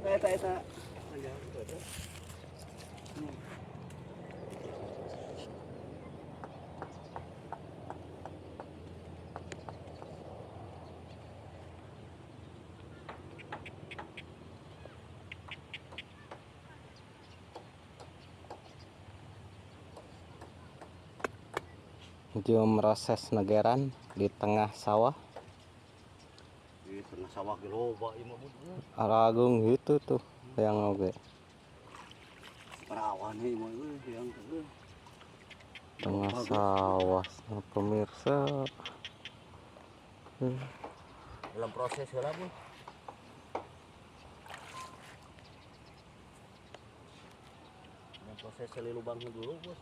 Eta eta. Jom proses negeran di tengah sawah. Di tengah sawah ge loba ieu mah, Bun. Aragung gitu tuh yang oge. Perawan ieu mah euy yang euy. Tengah sawah pemirsa. Dalam proses heula, Bun. Dalam proses seli lubang dulu, Bos.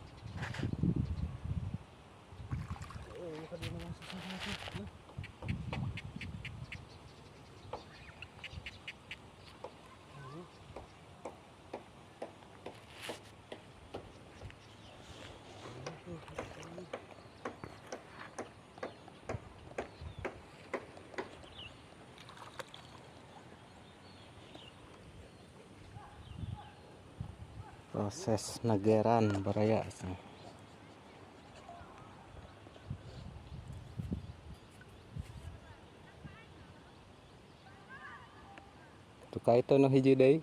Proses negeran baraya. Tuh ka itu nu hiji deui.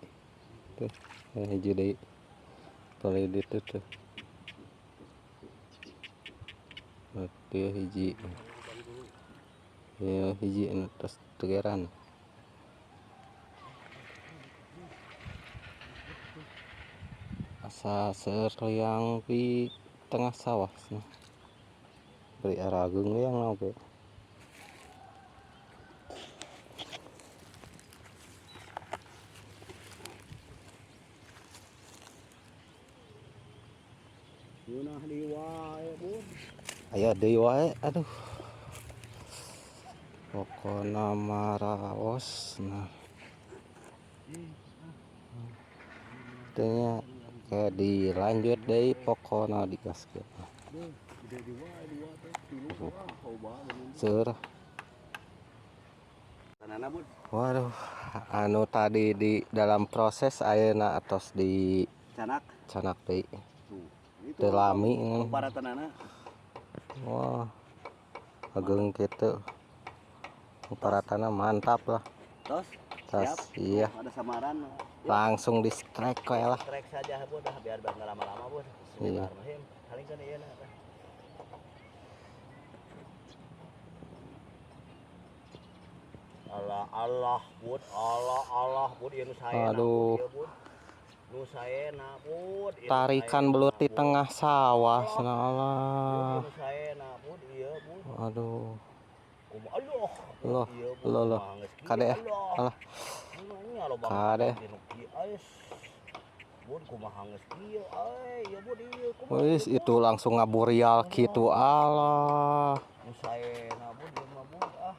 Tuh, hiji deui. Boleh ditu tuh. Tuh hiji. Ya hiji anu tos tegeran. Asa seueur liang di tengah sawah cenah. Beri arageung liang oge. Ngeunah deui wae, Bun. Aya deui wae, aduh. Pokona maraos nah. Tanya kayak dilanjut deui pokona digaskeun. Seur. Waduh, anu tadi di dalam proses ayeuna atos di canak. Canak deui. Teu lami. Paratanana. Wah. Ageung kitu. Paratana mantap lah. Tos. Tos, siap. Iya. Ada samaran. Langsung di strike we lah. Strike saja, Bun, dah biar enggak lama-lama, Bun. Bismillahirrahmanirrahim. Paling kan ieu na. Allah Allah, Bun. Allah Allah, Bun, ieu nu saena. Aduh. Ieu, Bun. Nu saena, Bun. Tarikan belut di tengah sawah, cenah Allah. Nu saena, Bun, ieu, Bun. Aduh. Kumaha Allah. Loh, loh, loh. Kade ah. Alah. Kade. Bun kumaha geus kieu euy, ieu Bun ieu kumaha. Wis itu langsung ngaburial kitu Allah. Nu saena Bun ieu mah Bun ah.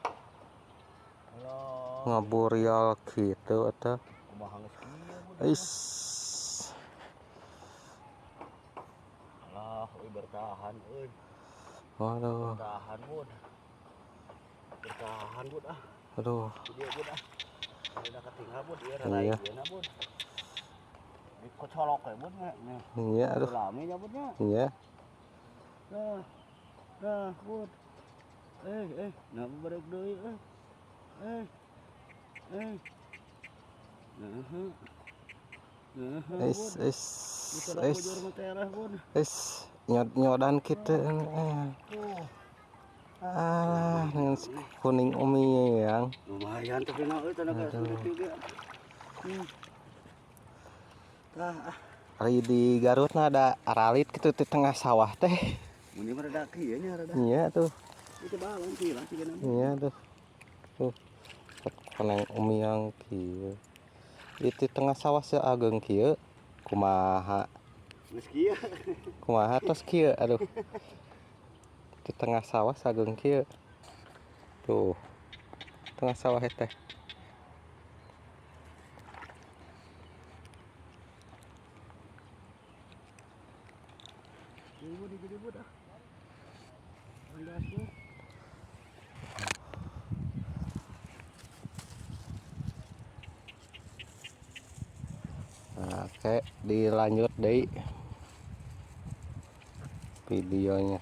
Allah. Ngaburial kitu eta. Kumaha geus kieu Bun. Is. Alah, euy bertahan euy. Waduh. Bertahan Bun. Bertahan Bun ah. Aduh. Ieu Bun ah. Udah ketinggal Bun ieu rada Iya. ieu na Bun. Dikocolok we Bun nya. Iya, aduh. Lami nya Bun nya. Iya. Nah. Nah, Bun. Nah barek deui euy. Eh. Nah. Nah, Is is is. Bun. Is nyodan kitu. Ah, dengan kuning umi yang. Lumayan tapi mah euy tenaga sulit juga. Tah ah. Ari di Garut na ada aralit gitu di tengah sawah teh. Mun ieu mah rada kieu nya rada. Iya tuh. Itu balong kieu lah cigana. Iya tuh. Tuh. Kuning umi yang kieu. Di tengah sawah seageung kieu kumaha? Geus kieu. Kumaha tos kieu aduh. Di tengah sawah sageung kieu. Tuh. Tengah sawah teh. Ibu ah. Andasnya. Nah, oke, dilanjut deui videonya.